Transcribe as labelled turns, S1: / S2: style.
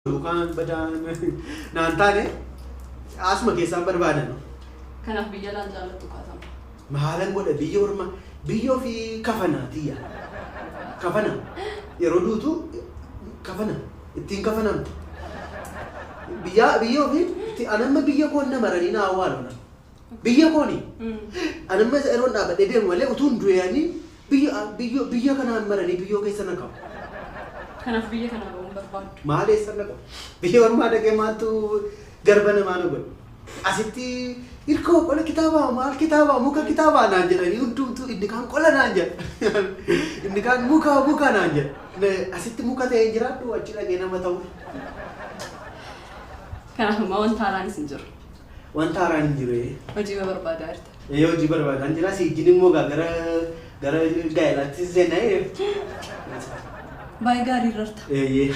S1: Duukaan badaan naan taane asuma keessaan barbaadan.
S2: Kanaaf biyya laan jaallattu kaatama.
S1: Maalan godha biyya ormaa, biyya ofii kafana tiyya. Kafana yeroo duutu kafana ittiin kafanamta. Biyya biyya ofii anamma biyya koon na maranii na awwaalu. Biyya kooni. Anamma yeroon dhaabadhee deemu malee utuu hin du'eeyanii biyya biyya biyya kanaan maranii biyyoo keessa na qabu.
S2: Kanaaf biyya kana ba'uun barbaaddu.
S1: Maal eessa na qabu? Biyya ormaa dhaqee maaltu garba namaa na godhe? Asitti hirkoo qola kitaabaa, maal kitaabaa, muka kitaabaa naan jedhanii hundumtuu, inni kaan qola naan jedha. Inni kaan muka muka naan jedha. Asitti muka ta'ee jiraadhu, achi dhaqee nama ta'u.
S2: Kanaaf immoo wanta haaraanis hin jiru.
S1: Wanta haaraan hin jiru.
S2: Hojii barbaadaa jirta.
S1: Ee, hojii barbaadaan jira. Siijin immoo gara gara gaa'ilaatti seenaa.
S2: Baay'ee gaarii irra jirta.
S1: Eeyyee.